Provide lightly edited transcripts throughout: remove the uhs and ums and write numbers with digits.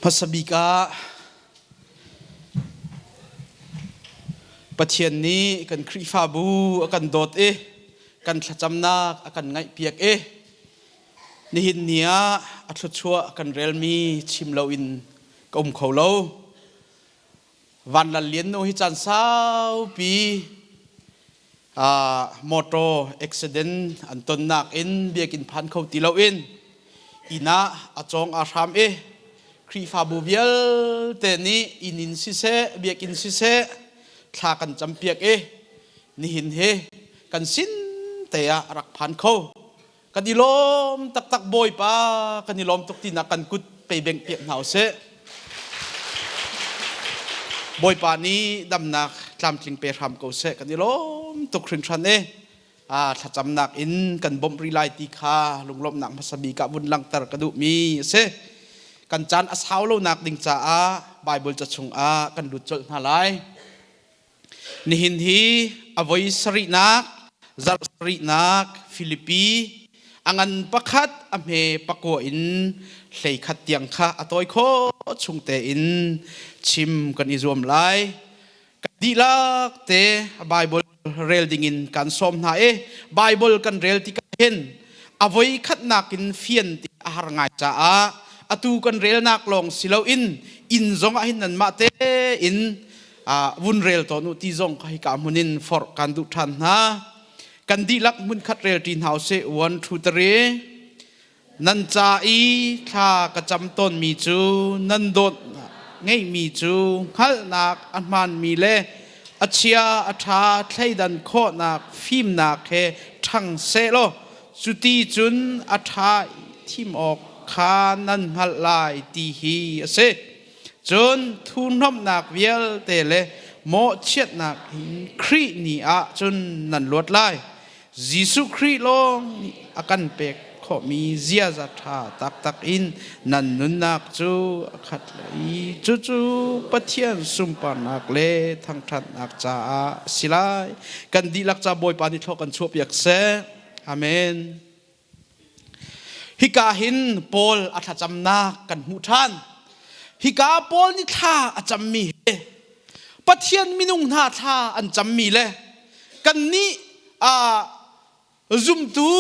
Hmasa bik ah Pathian nih kan Khrihfabu a kan dawt i kan thlacamnak a kan ngaihpiak i nihin ni ah a thluachuah kan relmi chim loin ka um kho lo. Vanlal Lian nu hi caan saupi motor accident an tonnak in biakinn phan kho ti loin inn ah a cawng aa hram i Khrihfabu vialte nih inn in siseh biakinn siseh thla kan campiak i nihin hi kan sin te ah a rak phan kho. Kan i lawm taktak Bawipa, kan i lawm tuk tinak kan kut pei bengh piak hna usih. Bawipa nih damnak tlamtling pe hram ko seh. Kan i lawm tuk hringhran e. Thlacamnak in kan bawmh rih lai ti kha lunglawmhnak hmasa bik ah vun langhter ka duhmi a si. Kan caan a sau lonak ding caah Bible ca chungah kan lut colh hna lai. Nihin hi a voi sarihnak, zarh sarihnak Filipi a ngan pakhat a hme pakua in 11 tiang kha a tawi khawh chung tein chim kan i zuam lai. Kan dihlak te Bible rel dingin kan sawm hna i Bible kan rel tikah hin a voi khatnak in fian ti a har ngai caah atu kan relnak lawng si loin inn zong ah hin nanmah tein vun rel tawn u ti zong kha hika hmun in forh kan duh ṭhan hna. Kan dihlak hmunkhat rel ṭi hna usih. One, two, three. Nan ca i thla ka cam tawnmi cu nan dawt ngeihmi cu hngalhnak a hmaanmi le a chia a ṭha thleidan khawhnak fimnak he ṭhang sehlaw cuti cun a ṭha thim awk kha nan hngalh lai ti hi a si. Cun thuhnawmhnak vialte le mawhchiatnak in Khrih ni ah cun nan luat lai. Jesuh Khrih lawng nih a kan pek khawhmi ziaza ṭha taktak in nan nunnak cu a khat lai. Cucu Pathian sunparnak le thangṭhatnak caah a si lai. Kan dihlak ca Bawipa nih thlawh kan chuahpiak seh. Amen. Hika hin Paul a thlacamnak kan hmuh ṭhan. Hika Paul nih thla a cammi hi Pathian minung hna thla an cammi le kannih zumtu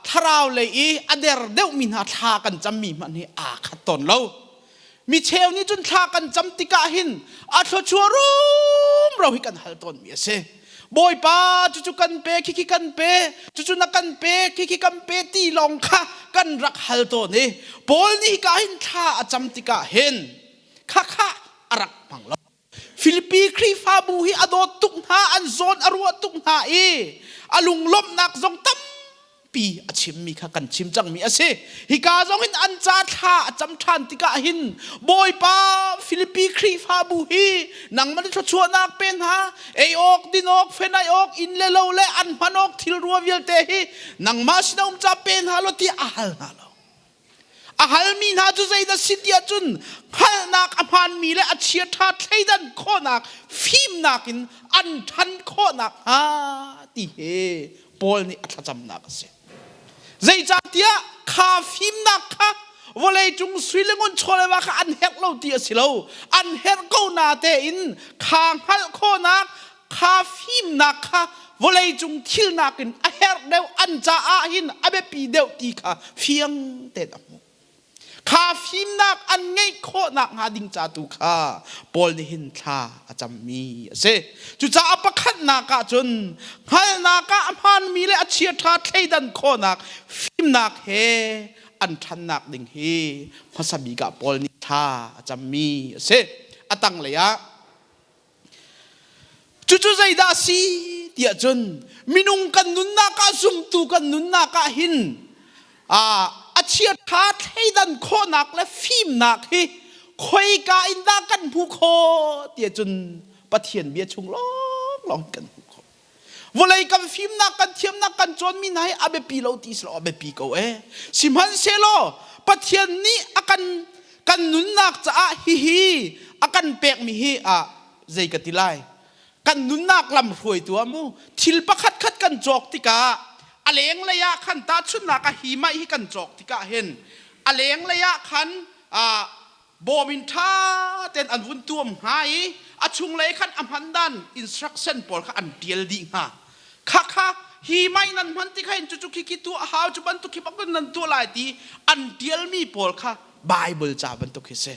thlarau lei i a der deuhmi hna thla kan cammi hmanh hi aa khat tawn lo. Mi cheu nih cun thla kan cam tikah hin a thluachuah rumro hi kan hal tawnmi a si. Bawipa cucu kan pe khikhi kan pe cucu na kan pe khikhi kan pe ti lawng kha kan rak hal tawn i Paul nih hika hin thla a cam tikah hin khakha a rak hmang lo. Filipi Khrihfabu hi a dawt tuk hna an zawn a ruah tuk hna i a lunglawmhnak zong tam pi a chimmi kha kan chim cangmi a si. Hika zong hin an ca thla a cam ṭhan tikah hin Bawipa Filipi Khrihfabu hi nangmah nih thluachuahnak pe hna, ei awk, din awk, fenaih awk, inn le lo le an hman awk thil rua vialte hi nangmah sin um ca pe hna law tiah a hal hna lo. A halmi hna cu zeidah si tiah cun hngalhnak a hmaanmi le a chiaṭha thleidan khawhnak fimnak in an ṭhan khawhnak hnga ti hi Paul nih a thlacamnak a si. Zeicahtiah kha fimnak kha vawleicung sui le ngun chaw le va kha an herh lo ti a si lo. An herh ko na tein kha hngalh khawhnak, kha fimnak kha vawleicung thil nakin a herh deuh an caah hin a biapi deuh ti kha fiang tein a hmuh. Kha fimnak an ngeih khawhnak hnga ding ca tu kha Paul nih hin thla a cammi a si. Cucaah pakhatnak ah cun hngalhnak ah a hmaanmi le a chiaṭha thleidan khawhnak fimnak he an ṭhannak ding hi hmasa bik ah Paul nih thla a cammi a si. A tanglei ah Cucu zeidah a si tiah cun minung kan nunnak ah zumtu kan nunnak ah hin a chiaṭha thleidan khawhnak le fimnak hi khoika in dah kan hmuh khawh tiah cun Pathian bia chung lawnglawng kan hmuh khawh. Vawlei kan fimnak kan thiamnak kan cawnmi hna hi a biapi lo ti si lo a biapi ko ee. Sihmanhsehlaw Pathian nih a kan kan nunnak caah hihi a kan pekmi hi ah zei ka ti lai kan nunnak lam hruaitu ah mu thil pakhat khat kan cawk tikah a lenglei ah khan tahchunhnak ah hi mah hi kan cawk tikah hin a lenglei ah khan ah. Bawm in ṭha tein an vun tuam hnga i a chunglei khan a hman dan instruction pawl kha an ṭial dih hnga. Khakha hi mei nan hman ti kha hin cucu khi khi tuah a hau, cu bantuk khi bak nan tuah lai ti an ṭialmi pawl kha Bible ca bantuk hi si.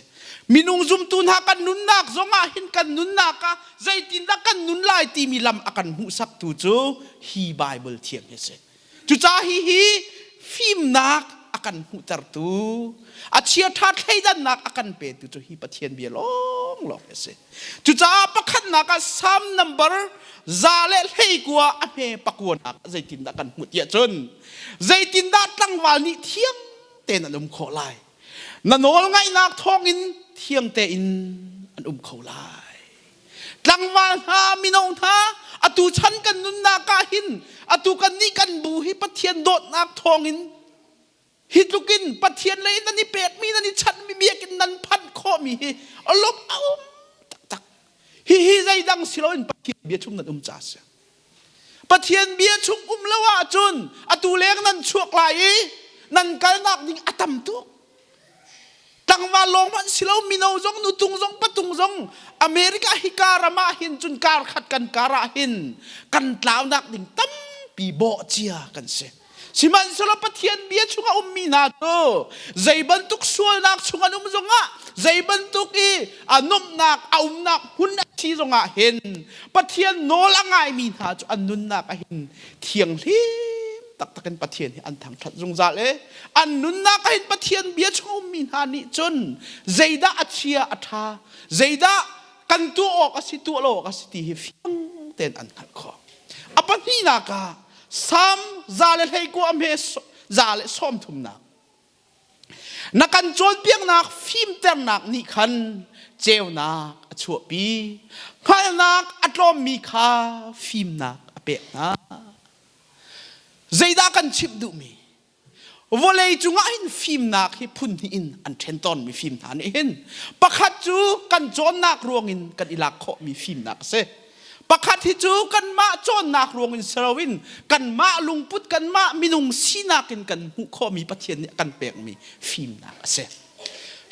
Minung zumtu hna kan nunnak zongah hin kan nunnak ah zeitindah kan nun lai timi lam a kan hmuhsaktu cu hi Bible thiang hi si. Cucaah hihi fimnak a kan hmuhtertu, a chiaṭha thleidannak a kan petu cu hi Pathian bia lawnglawng a si. Cucaah pakhatnak ah Salm number 119 a hme pakuanak zeitindah kan hmuh tiah cun zeitindah tlangval nih thiang tein an um khawh lai? Na nawl ngaihnak thawngin thiang tein an um kho lai. Tlangval hna, mino hna, atu chan kan nunnak ah hin atu kan nih kan bu hi Pathian dawtnak thawngin hi tlukin Pathian lei nan i pekmi nan i chanhmi biakinn nan phanh khawhmi hi a lawmh a um taktak. Hihi zeidang si loin Pathian bia chung nan um ca a si. Pathian bia chung um lo ahcun atu leng nan chuak lai i nan kalnak ding a tam tuk. Tlangval lawng hmanh si lo mino zong nutung zong patung zong America hika ram ah hin cun kar khat kan kar ah hin kan tlaunak ding tampi bawh cia kan si. Sihmanhsehlaw Pathian bia chung a ummi hna cu zei bantuk sualnak chung an um zongah zei bantuk i a nuamhnak a umnak hmun a si zongah hin Pathian nawl a ngaimi hna cu an nunnak ah hin thianghlim taktak in Pathian hi an thangṭhat zungzal i an nunnak ah hin Pathian bia chung a ummi hna nih cun zeidah a chia a ṭha zeidah kan tuah awk a si tuah lo awk a si ti hi fiang tein an hngalh khawh. A pahnihnak ah Salm 119 a hme 130nak. Na kan cawnpiaknak fimternak nih khan ceunak a chuahpi. Hngalhnak a tlawmmi kha fimnak a pek hna. Zeidah kan chimh duhmi? Vawlei cungah hin fimnak hi phun hnih in an ṭhen tawnmi fim hna nih hin pakhat cu kan cawnnak ruangin kan i lak khawhmi fimnak a si. Pakhat hi cu kanmah cawnnak ruangin si loin kanmah lungput kanmah minung sinak in kan hmuh khawhmi Pathian nih a kan pekmi fimnak a si.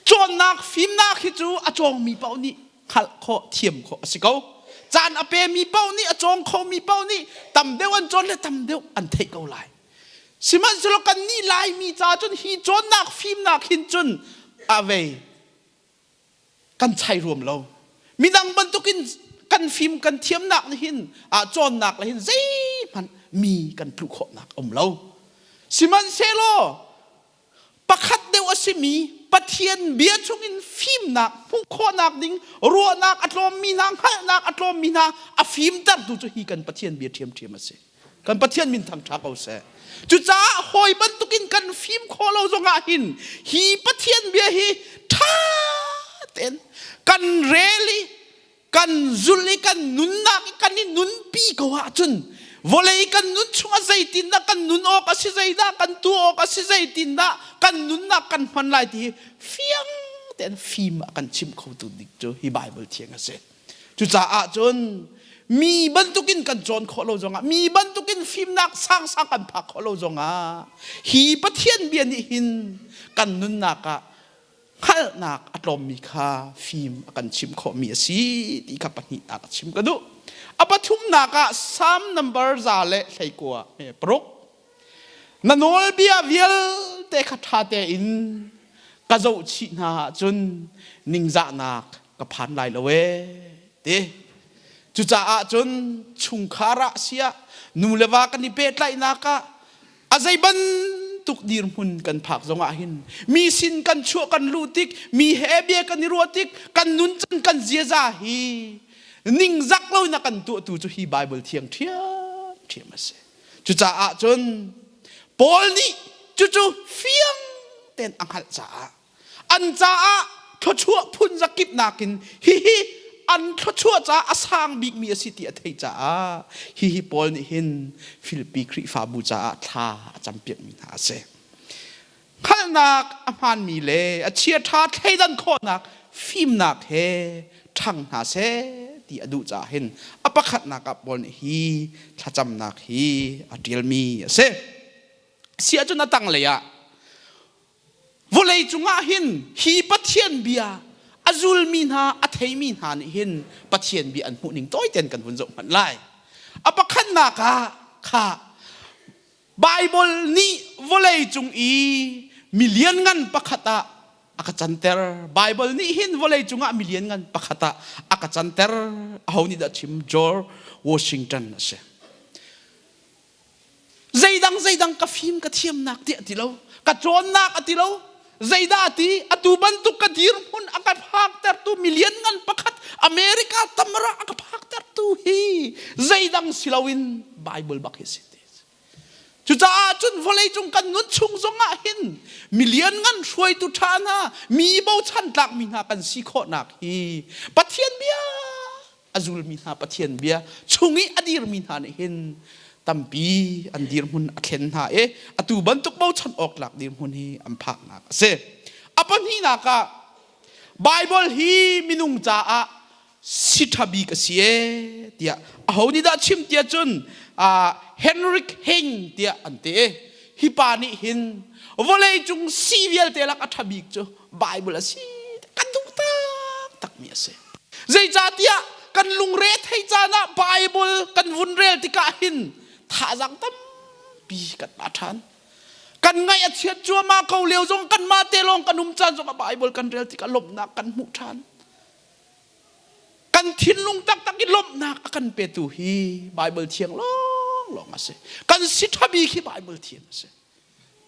Cawnnak fimnak hi cu a cawngmi paoh nih hngalh khawh thiam khawh a si ko. Caan a pemi paoh nih a cawng khomi paoh nih tam deuh an cawn le tam deuh an theih ko lai. Sihmanhsehlaw kannih Laimi ca cun hi cawnnak fimnak hin cun a vei kan chai ruam lo. Midang bantukin kan fim kan thiamnak nih hin ah cawnnak le hin zeihmanh mi kan tluh khawhnak a um lo. Sihmanhsehlaw pakhat deuh a simi Pathian bia chungin fimnak hmuh khawhnak ding ruahnak a tlawmmi hna hngalhnak a tlawmmi hna a fimtertu cu hi kan Pathian bia ṭhiamṭhiam a si. Kan Pathian min thangṭha ko seh. Cucaah hawi bantukin kan fim khawh lo zongah hin hi Pathian bia hi ṭha tein kan rel i kan zulh i kan nunnak i kan i nunpi ko ahcun vawlei kan nun chungah zeitindah kan nun awk a si zeidah kan tuah awk a si zeitindah kan nunnak kan hman lai ti hi fiang tein fim a kan chim khotu dik cu hi Bible thiang a si. Cucaah cun mi bantukin kan cawn khawh lo zongah mi bantukin fimnak sangsang kan phak khawh lo zongah hi Pathian bia nih hin kan nunnak ah hngalhnak a tlawmmi kha fim a kan chimh khawhmi a si ti kha pahnihnak a chim ka duh. A pathumnak ah Psalm number 126. Na nawlbia vialte kha ṭha tein ka zoh chih hna ahcun ningzahnak ka phan lai lo ee ti. Cucaah cun chungkhar ah siah nu le va kan i pehtlaihnak ah a zei bantuk dirhmun kan phak zongah hin mi sin kan chuah kan luh tik mi he bia kan i ruah tik kan nuncan kan ziaza hi ningzak loin a kan tuahtu cu hi Bible thiang ṭhiamṭhiam a si. Cucaah cun Paul nih cucu fiang tein a hngalh caah an caah thluachuah phun zakip nakin hihi an thluachuah caah a sang bikmi a si ti a theih caah hihi Paul nih hin Filipi Khrihfabu caah thla a campiakmi hna a si. Hngalhnak a hmaanmi le a chiaṭha thleidan khawhnak fimnak he ṭhang hna seh ti a duh caah hin a pakhatnak ah Paul nih hi thlacamnak hi a ṭialmi a si. Si ahcun a tanglei ah. Vawlei cungah hin hi Pathian bia a zulmi hna, a theimi hna nih hin Pathian bia an hmuhning tawitein kan vun zoh hmanh lai. A pakhatnak ah kha Baibal nih vawlei cung i mi lianngan pakhat ah a ka canter. Baibal nih hin vawlei cungah mi lianngan pakhat ah a ka canter. Aho nih dah chim? George Washington a si. Zeidang zeidang ka fim ka thiamnak tiah ti lo. Ka cawnnak a ti lo. Zeidah a ti? Atu bantuk ka dirhmun a ka phaktertu mi lianngan pakhat America tamra a ka phaktertu hi zeidang si loin Baibal bak hi a si. Cucaah cun vawleicung kan nun chung zongah hin mi lianngan hruaitu ṭha hna, mi bochan tlakmi hna kan si khawhnak hi Pathian bia a zulmi hna Pathian bia chung i a dirmi hna nih hin tampi an dirhmun a thlen hna i atu bantuk bochan awk tlak dirhmun hi an phaknak a si. A pahnihnak ah Baibal hi minung caah si ṭha bik a si ee tiah aho nih dah chim tiah cun Henrik Heng tiah an ti. Hi pa nih hin vawleicung si vialte lak a ṭha bik cu Bible a si kan duh taktakmi a si. Zeicahtiah kan lungre thei caan ah Bible kan vun rel tikah hin thazaang tampi kan la ṭhan. Kan ngaih a chiat cuahmah ko lio zong kanmah te lawng kan um caan zong ah Bible kan rel tikah lawmhnak kan hmuh ṭhan. Kan thinlung taktak i lawmhnak a kan petu hi Bible thiang lawnglawng a si. Kan si ṭha bik hi Bible thiang a si.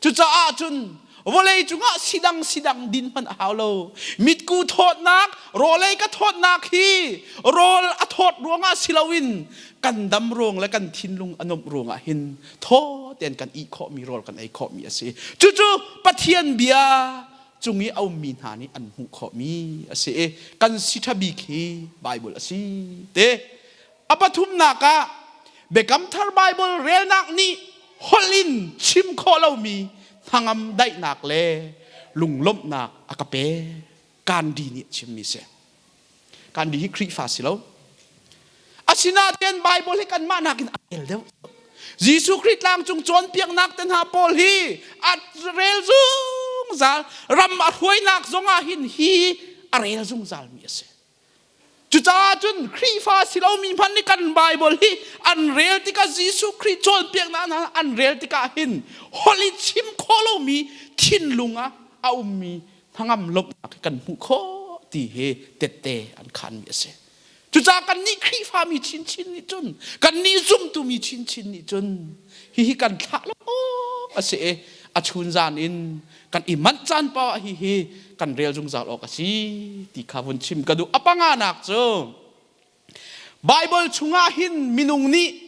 Cucaah cun vawlei cungah sidang sidang din hmanh a hau lo. Mitku thawtnak, rawlei ka thawtnak hi rawl a thawt ruangah si loin kan dam ruang le kan thinlung a nuamh ruangah hin thaw tein kan ih khawhmi rawl kan ei khawhmi a si. Cucu Pathian bia cung i a ummi hna nih an hmuh khawhmi a si i kan si ṭha bik hi Baibal a si te. A pathumnak ah Biakam Thar Baibal relnak nih holh in chim khawh lomi hnangam daihnak le lunglawmhnak a ka pek. Gandhi nih a chimmi si. Gandhi hi Khrihfa si lo. Asinain Bible hi kanmah nakin a rel deuh. Jesuh Khrih tlangcung cawnpiaknak te hna pawl hi a rel zungzal. Ram a hruainak zongah hin hi a rel zungzalmi a si. Cucaah cun Khrihfa si lomi hmanh nih kan Bible hi an rel tikah Jesuh Khrih cawnpiaknak hna an rel tikah hin holh i chim khawh lomi thinlung ah a ummi hnangam lawmhnak hi kan hmuh khawh ti hi tette an khanmi a si. Cucaah kannih Khrihfami chinchin nih cun kannih zumtumi chinchin nih cun hihi kan thlah lo awk a si i a chun zan in kan i manh caan paoh ah hihi kan rel zungzal awk a si ti kha vun chim ka duh. A panganak cu Baibal chungah hin minung nih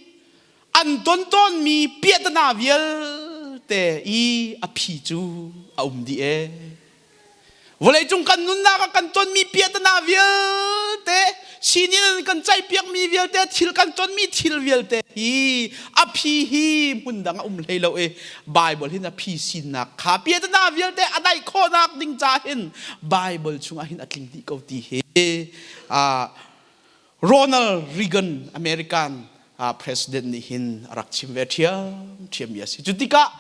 an ton tawnmi piahtana vialte i a phi cu a um dih ee. Vawleicung kan nunnak ah kan tonmi piahtana vialte, sinin an kan caihpiakmi vialte, thil kan tonmi thil vialte hi a phi hi hmun dang a um hlei lo i Bible hin a phi sinnak kha piahtana vialte a daih khawhnak ding ca hin Bible chungah hin a tling dih ko ti hi Ronald Reagan American president nih hin a rak chim ve ṭhiamṭhiammi a si. Cu tikah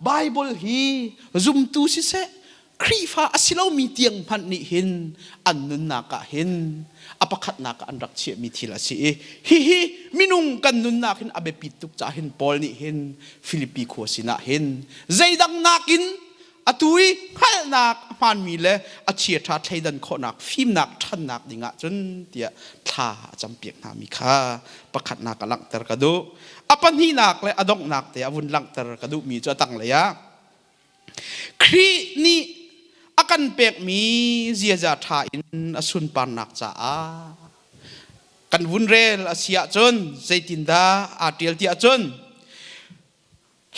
Bible hi zumtu siseh Khrihfa a si lomi tiang hmanh nih hin an nunnak ah hin a pakhatnak ah an rak chiahmi thil a si i hihi minung kan nunnak hin a biapit tuk caah hin Paul nih hin Filipi khua sinah hin zeidang nakin Atu i hngalhnak a hmaanmi le a chiaṭha thleidan khawhnak fimnak ṭhannak dingah cun tiah thla a campiak hnami kha pakhatnak a langhter ka duh. A pahnihnak le a donghnak te a vun langhter ka duhmi cu a tanglei ah Khrih nih a kan pekmi ziaza ṭha in a sunparnak caah kan vun rel a si ahcun zeitindah aa ṭial ti ahcun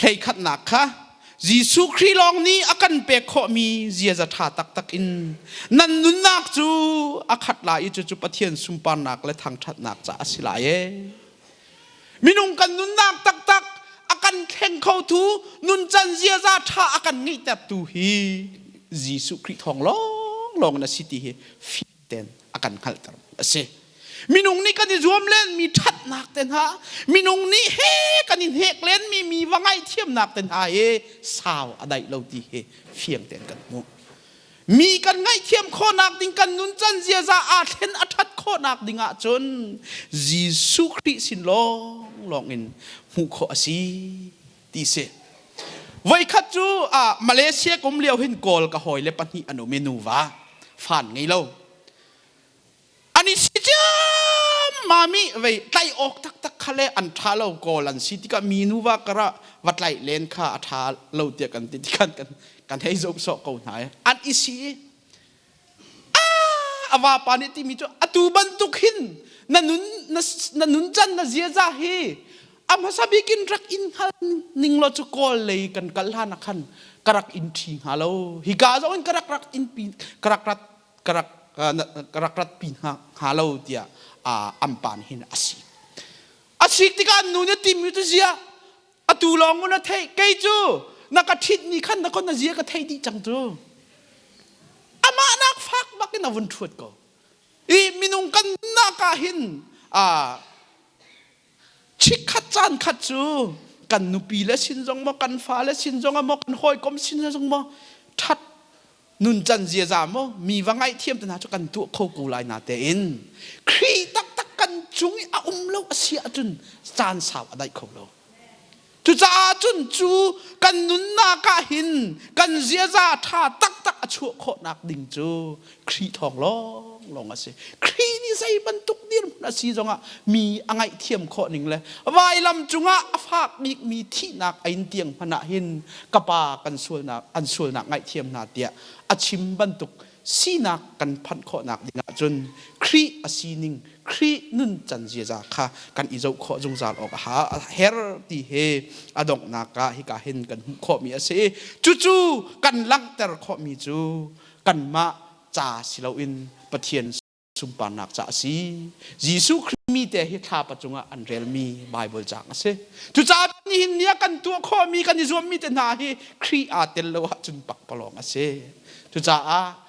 Hleikhatnak kha Jesuh Khrih lawng nih a kan pek khawhmi ziaza ṭha taktak in nan nunnak cu a khat lai i cucu Pathian sunparnak le thangṭhatnak caah a si lai ee. Minung kan nunnak taktak a kan thleng khotu nuncan ziaza ṭha a kan ngeihtertu hi Jesuh Khrih thawng lawnglawng in a si ti hi ten a kan hngalhter a si. Minung nih kan i zuam lenmi ṭhatnak te hna, minung nih he kan i hnek lenmi mi va ngaihthiamnak te hna hi sau a daih lo ti hi fiang tein kan hmuh. Mi kan ngaihthiam khawhnak ding kan nuncan ziaza aa thlen a ṭhat khawhnak ding ahcun Jesuh Khrih sin lawnglawng in hmuh khawh a si ti si. Voikhat cu ah Malaysia kum lio hin Kawl ka hawi le pahnih an um i nuva fan ngei lo. An i si ciammam i vei tlaih awk taktak kha le an ṭha lo kawl an si tikah mi nuva karah va tlaih len kha a ṭha lo tiah kan ti tikhan kan kan hei zoh sawh ko hna i an i si i a vapa nih timi cu atu bantuk hin na nun na nuncan na ziaza hi a hmasa bik in rak in hngal ning law cu kawl lei kan kal hlan ah khan ka rak in ṭhi hnga lo hika zong in ka rak rak in pi ka rak rat ka rak ka rak rat pi hnga hnga lo tiah an pa nih hin a sik a sik tikah an nu nih timi cu zia atu lawng na theih kei cu na ka ṭhit ni khan na kon na zia ka thei dih cang cu amah nak fak bak in a vun ṭhuat ko i minung kan nak ah hin chikkhat caan khat cu kan nupi le sin zong maw kan fale sin zong ah maw kan hawikom sin zong maw ṭhat nuncan ziaza maw mi va ngaihthiam te hna cu kan tuah kho ko lai na tein Khrih taktak kan cung i a um lo a si ahcun caan sau a daih kho lo. Cucaah cun cu kan nunnak ah hin kan ziaza ṭha taktak a chuah khawhnak ding cu Khrih thawng lawnglawng a si. Khrih nih zei bantuk dirhmun a si zongah mi a ngaihthiam khawh ning le vailam cungah a fak bikmi thihnak a in tiang hmanh ah hin ka pa kan sualnak an sualnak ngaihthiam hna tiah a chim bantuk sinak kan phanh khawhnak ding ahcun Khrih a sining Khrih nuncan ziaza kha kan i zoh khawh zungzal awk a her ti he a donghnak ah hika hin kan hmuh khawhmi a si. Cucu kan langhter khawhmi cu kanmah ca si loin Pathian sunparnak ca a si. Jesuh Khrih mi te hi thlapa cungah an relmi Bible caang a si. Cucaah nihin ni ah kan tuah khawhmi kan i zuammi te hna hi Khrih aa tel lo ahcun pakpalawng a si. Cucaah.